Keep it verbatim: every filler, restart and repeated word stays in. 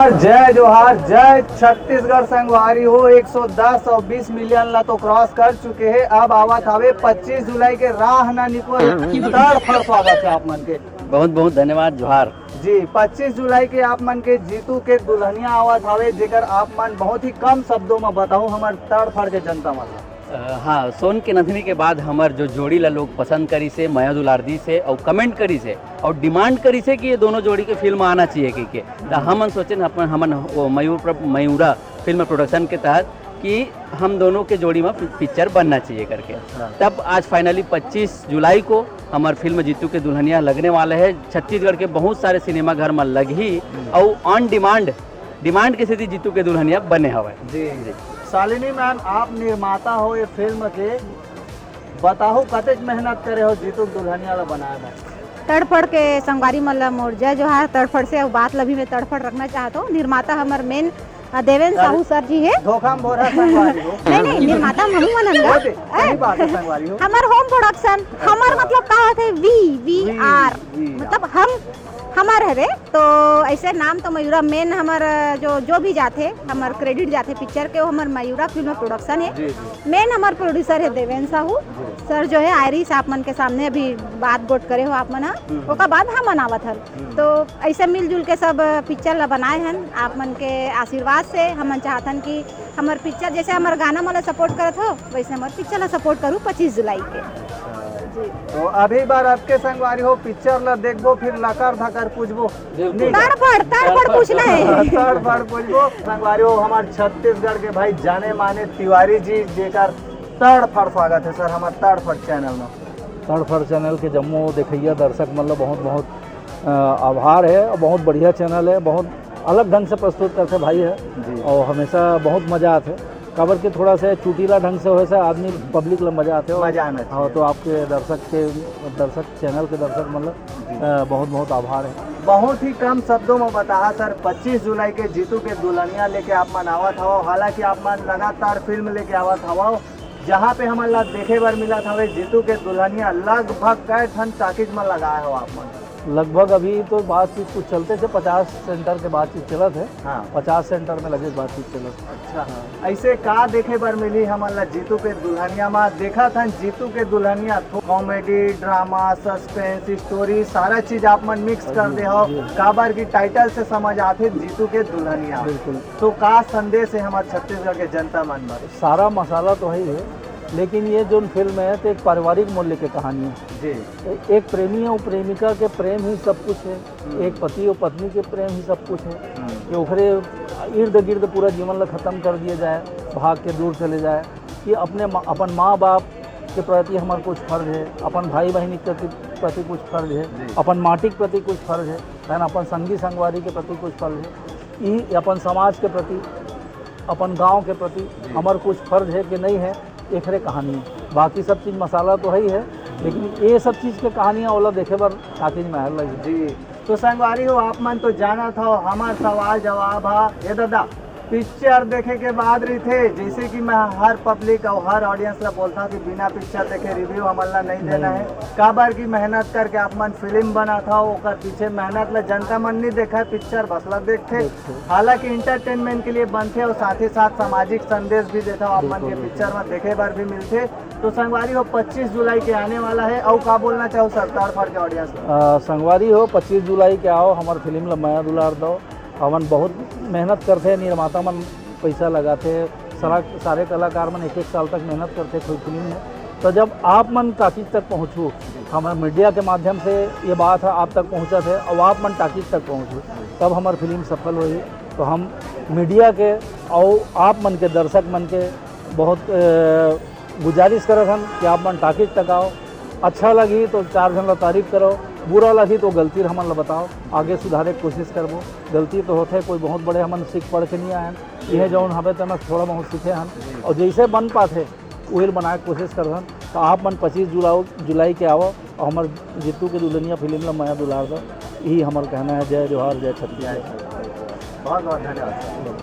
जय जोहार, जय छत्तीसगढ़। संगवारी हो, एक सौ दस और बीस मिलियन ला तो क्रॉस कर चुके हैं। अब आवत हवे पच्चीस जुलाई के राह ना निकल तड़फड़ स्वागत है आप मन के। बहुत बहुत धन्यवाद, जोहार। जी, पच्चीस जुलाई के आप मन के जीतू के दुल्हनिया आवत हवे, जेकर आप मन बहुत ही कम शब्दों में बताओ हमर तड़फड़ के जनता मन ला। अ, हाँ, सोन के नथनी के बाद हमर जो जोड़ी ला लोग पसंद करिस हे, मया दुलार दिस हे और कमेंट करिस हे और डिमांड करिस हे कि ये दोनों जोड़ी के फिल्म आना चाहिए कहिके। त हमन सोचेन अपन, हमन वो मयूर प्र-, मयूरा फिल्म प्रोडक्शन के तहत कि हम दोनों के जोड़ी में पि-, पिक्चर बनना चाहिए करके। अच्छा। तब आज फाइनली पच्चीस जुलाई को हमर फिल्म जीतू के दुल्हनिया लगने वाला है। छत्तीसगढ़ के बहुत सारे सिनेमा घर में लगही हम्म। और ऑन डिमांड, डिमांड के सेती जीतू के दुल्हनिया बने हवय। जी। जी। शालिनी मैम, आप निर्माता हो ये फिल्म के, बताओ कतेक मेहनत करे हो जीतू के दुल्हनिया ला बनाए में? तड़फड़ के संगवारी मन ला मोर जय जोहार। तड़फड़ से अउ बात ला भी मैं तड़फड़ रखना चाहत हूँ। निर्माता हमर मेन, अ, देवेन अरे, साहू सर जी है। धोखा में बोरा संगवारी हो। नहीं, नहीं, निर्माता हम हमू मन हन गा। ओके, सही बात है संगवारी हो। हमर होम प्रोडक्शन, हमर अच्छा। मतलब का होथे? वी, वी वी, आर। वी आर। मतलब हम, हमर हरे। तो ऐसे नाम तो मयूरा मेन हमर, अ, जो, जो भी जाथे, हमर क्रेडिट जाथे पिक्चर के, वो हमर मयूरा फिल्म प्रोडक्शन है। जी, जी। मेन हमर प्रोड्यूसर है देवेन साहू। जी। सर जो है आयरिस आप मन के सामने अभी बात गोट करे हो आप मन ह। हम्म। ओकर बाद हम मनावत हन। हम्म। तो ऐसे मिलजुल के सब पिक्चर ला बनाए हन। आप मन के आशीर्वाद से हमन चाहत हन कि हमर पिक्चर, जैसे हमर गाना मन ला सपोर्ट करत हो, वैसे हमर पिक्चर ला सपोर्ट करू पच्चीस जुलाई के। जी। तो अभी बार आपके संगवारी हो, पिक्चर ला देखबो, फिर लकर धकर पूछबो। बिल्कुल। नहीं। तड़फड़, तड़फड़ पूछना है। तड़फड़ पूछबो। संगवारी हो, हमार छत्तीसगढ़ के भाई जाने माने तिवारी जी, जेकर तड़फड़ स्वागत है सर, हमार तड़फड़ चैनल में। तड़फड़ चैनल के जम्मो देखइया दर्शक मन ला बहुत, बहुत, अ, आभार है और बहुत बढ़िया चैनल है, बहुत अलग ढंग से प्रस्तुत करथे भाई है जी। और हमेशा बहुत मजा आथे। काबर के थोड़ा सा चुटीला ढंग से होए से आदमी, पब्लिक ला मजा आथे। मजा आना हाँ, चाहिए। तो आपके दर्शक के, दर्शक, चैनल के दर्शक मन ला, जी। अ, बहुत बहुत आभार है। बहुत ही कम शब्दों में बताहा सर, पच्चीस जुलाई के जीतू के दुल्हनिया लेके आप मन आवत हवो, हालांकि आप मन लगातार फिल्म लेके आवत हवो, जहाँ पे हमन ला देखे बर मिलत हवे जीतू के दुल्हनिया लगभग कै ठन टाकीज में लगाए हो आप मन? लगभग अभी तो बातचीत कुछ चलत हे, पचास सेंटर के बातचीत चलत हे। हाँ। पचास सेंटर में लगे बातचीत चलत हे। अच्छा। हाँ। ऐसे का देखे बर मिली हमन ला जीतू के दुल्हनिया मा? देखत हन जीतू के दुल्हनिया थो-, कॉमेडी, ड्रामा, सस्पेंस, स्टोरी, सारा चीज आप मन मिक्स कर दे हो। जी। काबर की टाइटल से समझ आथे जीतू के दुल्हनिया। बिल्कुल। तो का संदेश है हमारे छत्तीसगढ़ के जनता मन बर? सारा मसाला तो है ही है, लेकिन ये जोन फिल्म है तो एक पारिवारिक मूल्य के कहानी है। जी। ए-, एक प्रेमी और प्रेमिका के प्रेम ही सब कुछ है, हम्म। एक पति और पत्नी के प्रेम ही सब कुछ है। हम्म। कि ओकरे इर्द गिर्द पूरा जीवन ला खत्म कर दिया जाए, भाग के दूर चले जाए, कि अपने मा-, अपन माँ बाप के प्रति हमार कुछ फर्ज है, अपन भाई बहन के प्रति, प्रति कुछ फर्ज है, जी। अपन माटी के प्रति कुछ फर्ज है, है ना, अपन संगी संगवारी के प्रति कुछ फर्ज है, ई अपन समाज के प्रति, अपन गांव के प्रति जी। हमार कुछ फर्ज है कि नहीं है, एकरे कहानी है। बाकी सब चीज मसाला तो है ही है, लेकिन ये सब चीज के कहानी ओला देखे बर टाकीज में आए लगी। जी, तो संगवारी हो, आप मन तो जानत हो, हमार सवाल जवाब हा, ए दादा, पिक्चर देखे के बाद रहिथे, जैसे कि मैं हर पब्लिक और हर ऑडियंस ला बोलता कि बिना पिक्चर देखे रिव्यू हमन ला नहीं देना नहीं। है, काबर की मेहनत करके आप मन फिल्म बनात हो, ओकर पीछे मेहनत ला जनता मन नहीं देखा है, पिक्चर बस ला देखथे। देखथे। हालांकि एंटरटेनमेंट के लिए बनथे और साथ ही साथ सामाजिक संदेश भी देता हो आप मन बिल्कुल, के बिल्कुल। पिक्चर में देखे बर भी मिलथे। तो संगवारी हो, पच्चीस जुलाई के आने वाला है, और का बोलना चाहो सर तड़फड़ के ऑडियंस में? अ, संगवारी हो, पच्चीस जुलाई के आओ, हमार फिल्म ला मया दुलार दो। हमन बहुत मेहनत करथे, निर्माता मन पैसा लगाथे, सारा, सारे कलाकार मन एक एक साल तक मेहनत करथे कोई फिल्म में। तो जब आप मन टाकीज तक पहुँचू, हमारे मीडिया के माध्यम से ये बात है आप तक पहुँचत है और आप मन टाकीज तक पहुँचू, तब हमार फिल्म सफल होही। तो हम मीडिया के और आप मन के, दर्शक मन के बहुत, अ, गुजारिश करत हन कि आप मन टाकीज तक आओ। अच्छा लगही तो चार झन ला तारीफ करो, बुरा लगही तो गलती हमन ला बताओ, आगे सुधारे के कोशिश करबो। गलती तो होथे, कोई बहुत बड़े हमन सीख पढ़ के नहीं आए हन। इहे जौन हवे तेमा थोड़ा बहुत सीखे हन और जैसे बन पाथे उही बनाए के कोशिश करत हन। तो आप मन पच्चीस जुलाई, जुलाई के आओ और हमर जीतू के दुल्हनिया फिल्म ला मया दुलार दो, यही हमर कहना है। जय जोहार, जय छत्तीसगढ़। बहुत बहुत धन्यवाद।